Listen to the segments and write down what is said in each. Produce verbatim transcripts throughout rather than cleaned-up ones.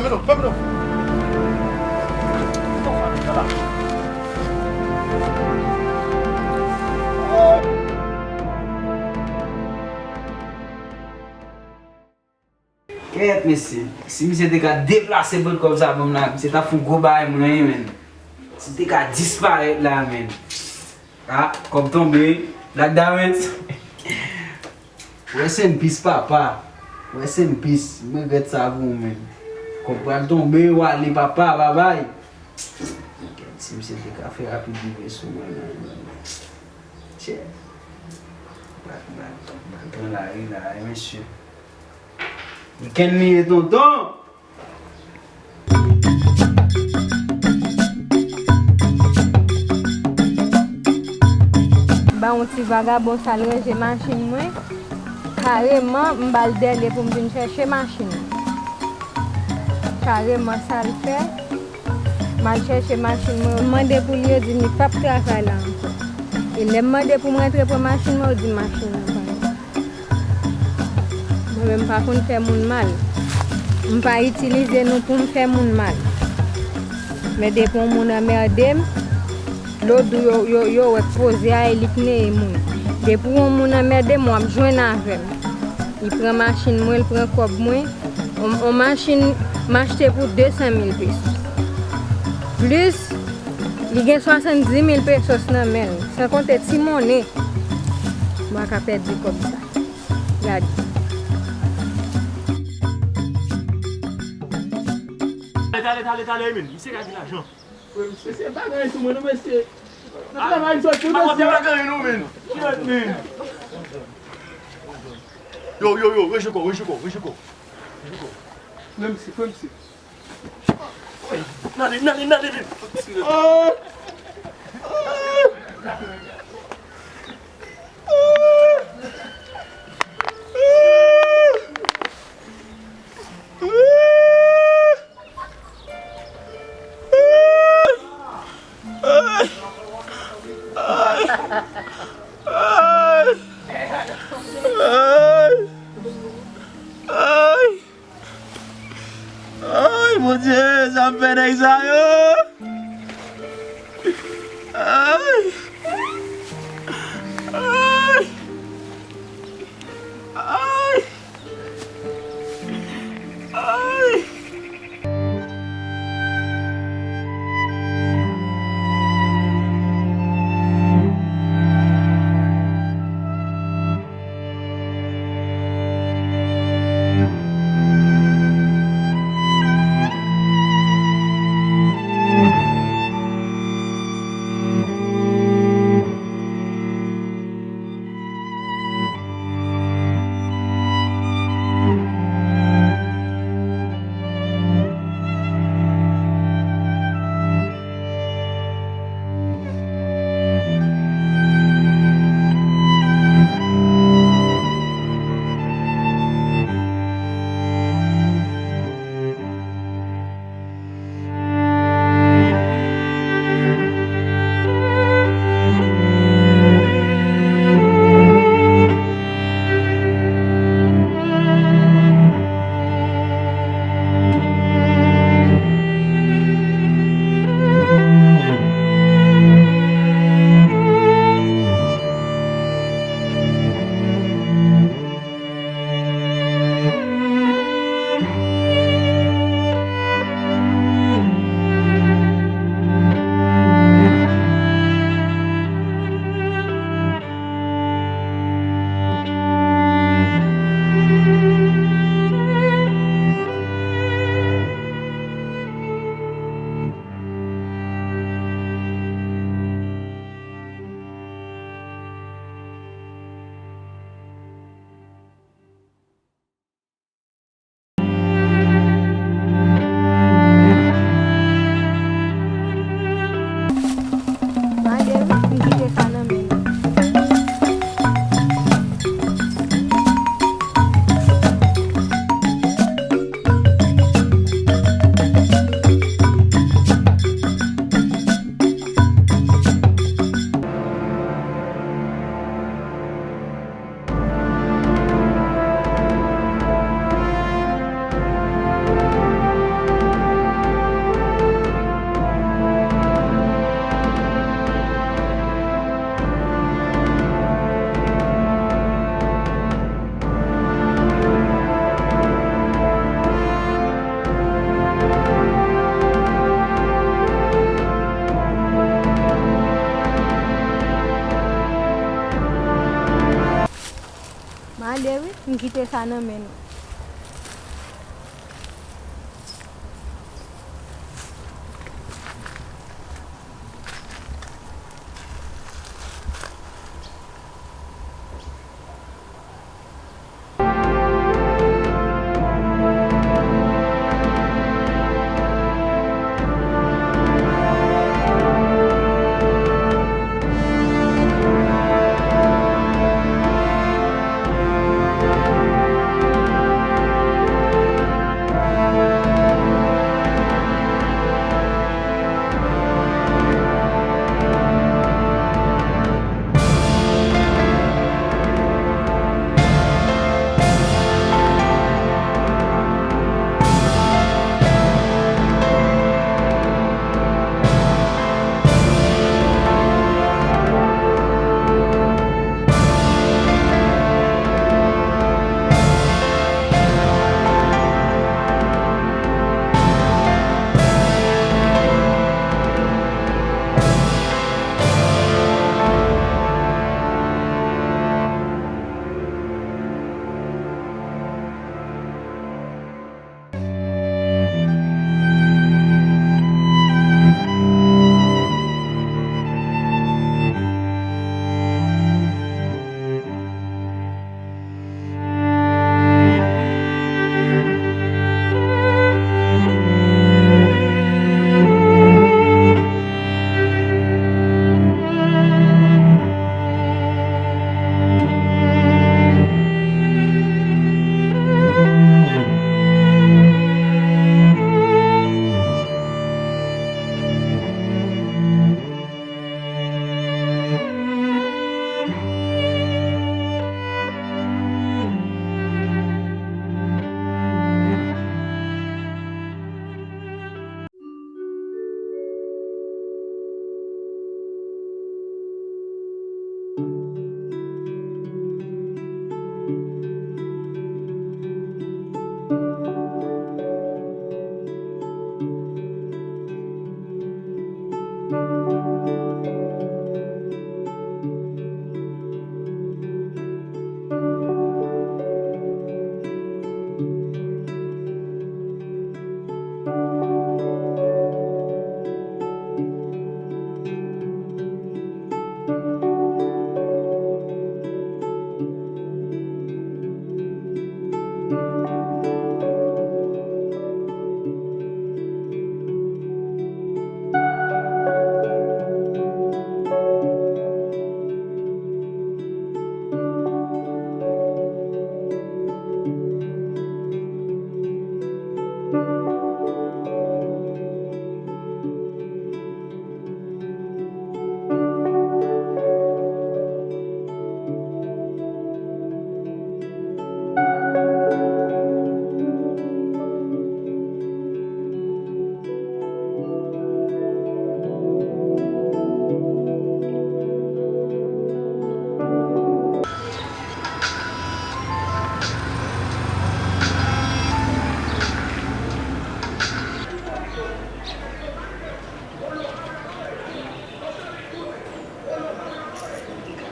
Fè non, fè non. Kèt, mesye. Si misye te ka deplase bann kòb sa ban m la, misye t ap fè yon gwo bagay, moun, wi, menn. Si l te ka disparèt la, menn. Ah, kòb tonbe, wi. Black Diamonds. Rest in peace, papa. Rest in peace. M regrèt sa pou ou, menn. Kòb pral tonbe, w ale, papa, babay. Kèt, si misye te ka fè rapid rive sou mwen, menn. Tchè. Black, Black, Black nan lari la, wi, mesye. Weekend li ye, tonton. Ba yon ti vagabon sa l ranje machin mwen. Kareman, m ba l dèle pou m vin chèche machin. Kareman, sa l fè. M al chèche machin mwen, m mande pou li, yo di m li p ap travay la ankò. E lè m mande pou m rantre pran machin mwen, yo di m machin nan pa la. Mwen menm, m pa konn fè moun mal. M pa itilize nou pou m fè moun mal. Men depi yon moun anmède m, lòt jou yo, yo, yo wè k poze a e li k neye moun. Depi yon moun anmède m, w ap jwenn avè m. Li pran machin mwen, li pran kòb mwen. On, on machin m achte pou de san mil pesos. Plis, li gen swasanndis mil pesos nan men l, san konte ti monnen. M pa ka pèdi kòb sa. Gade. Tale, tale, tale, tale, men. Misye ka gen lajan. Mesye, pa gen anyen sou mwen, non, mesye. Nan travay, m sot pou mesye. Pa gen anyen, non, men. Kiyès, men? Yo, yo, yo, rejeko, rejeko, rejeko. Frè m si, frè m si. N ale, n ale, n ale, n ale. Ay, Bondye, sa m fè nèg sa yo. Ay. Ay. Ay. Ay. Ale wi, m kite sa nan men nou.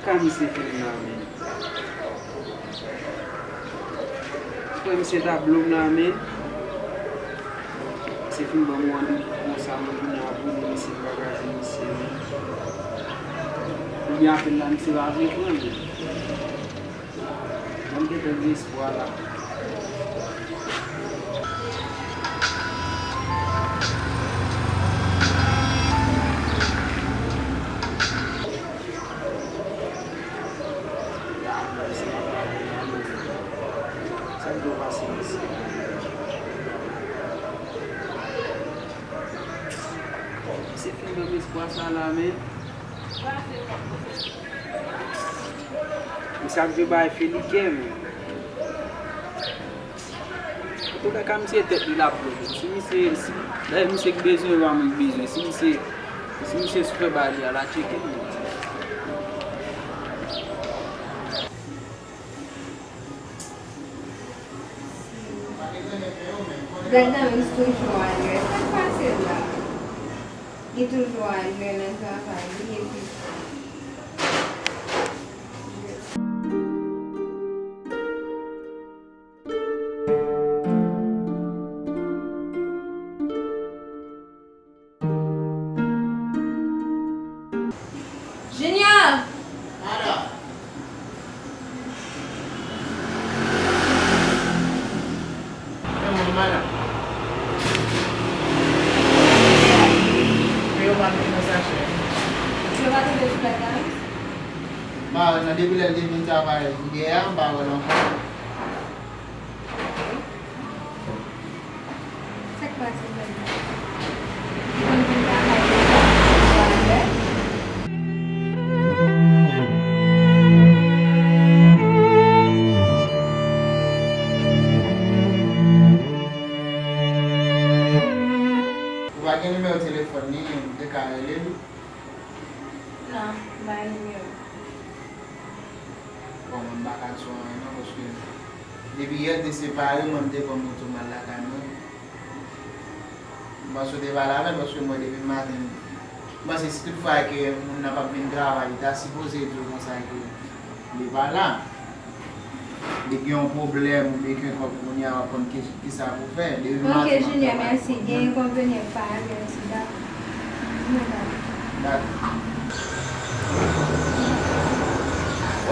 Kaka misye fè m la, men. Frè, misye ta blo m la, men. Misye fin ban m yon de gwo sa, mwen vin abone misye, m pa ka jwenn misye, men. Oubyen apèl la, misye pa vle pran, men. Ban m gentan gen espwa la. Sa k dwe pase mesye? Misye fin ban m espwa sa la, men. Misye ap jwe bay Felike, men. Antouka, ka misye tèt li la pwòp. Si misye, si, dayè misye ki bezwen yo, a mwen ki bezwen. Si misye, si misye sou fè bagay li a, la tcheke m. Gad nan ris toujou alè. Sa k pase la? Li toujou alè nan travay li epi. Depi lè l te vin travay yè a, m pa wè l ankò. Sa k pase, Dani? Li konn vin travay deja, depi alè? Ou pa gen nimewo telefòn li, m te ka rele l? Non, m pa gen nimewo. Bon, mwen m pa ka di w anyen non, paske depi yè n te separe, mwen m te pran moto m al lakay mwen. M panse w te pale avè l, paske mwen depi maten, m panse si tout fwa ke moun nan p ap vin travay, li ta sipoze di w konsa ke li pa la. Li gen yon pwoblèm oubyen kenkòk, kounye a w ap konn ki, kisa pou fè. Depi maten m ap travay. Ok, Junior, mèsi. Gen enkonvenyan pa ale, mèsi. Dakò. Dakò.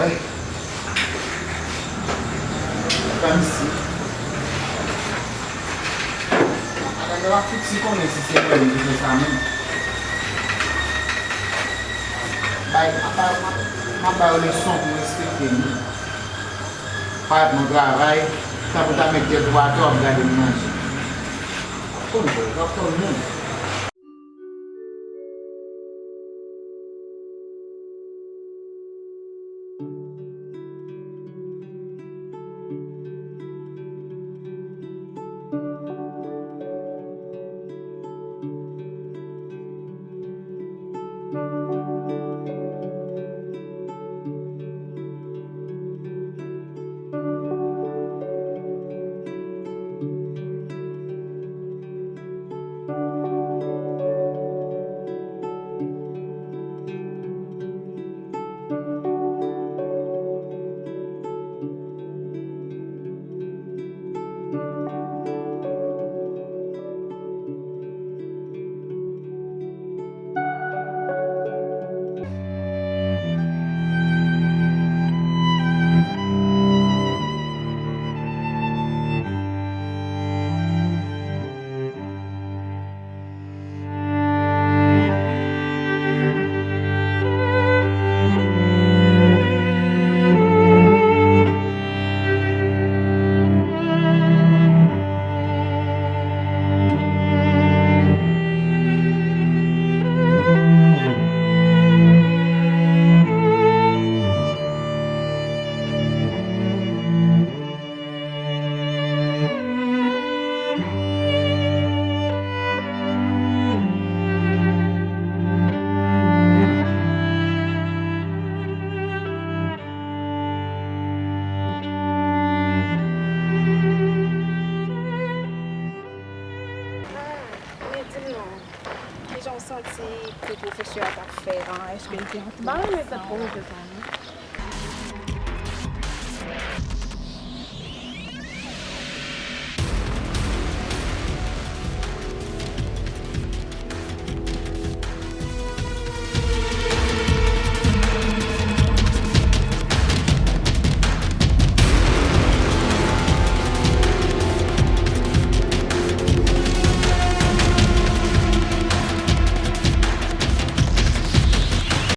Wè. Fè m si. Atande, w ap fouti konnen si se mwen menm ki fè sa menm. Bay, apa, m ap, m ap ba yo leson pou respekte m. Parèt nan travay, tankou ta met dèt ou atè, w ap gade m manje. W ap konn vre, w ap konn moun. Men di m non, kijan w santi ti pwofesè a t ap fè an? Èske l te antre? M pa renmen tèt pwofesè sa non.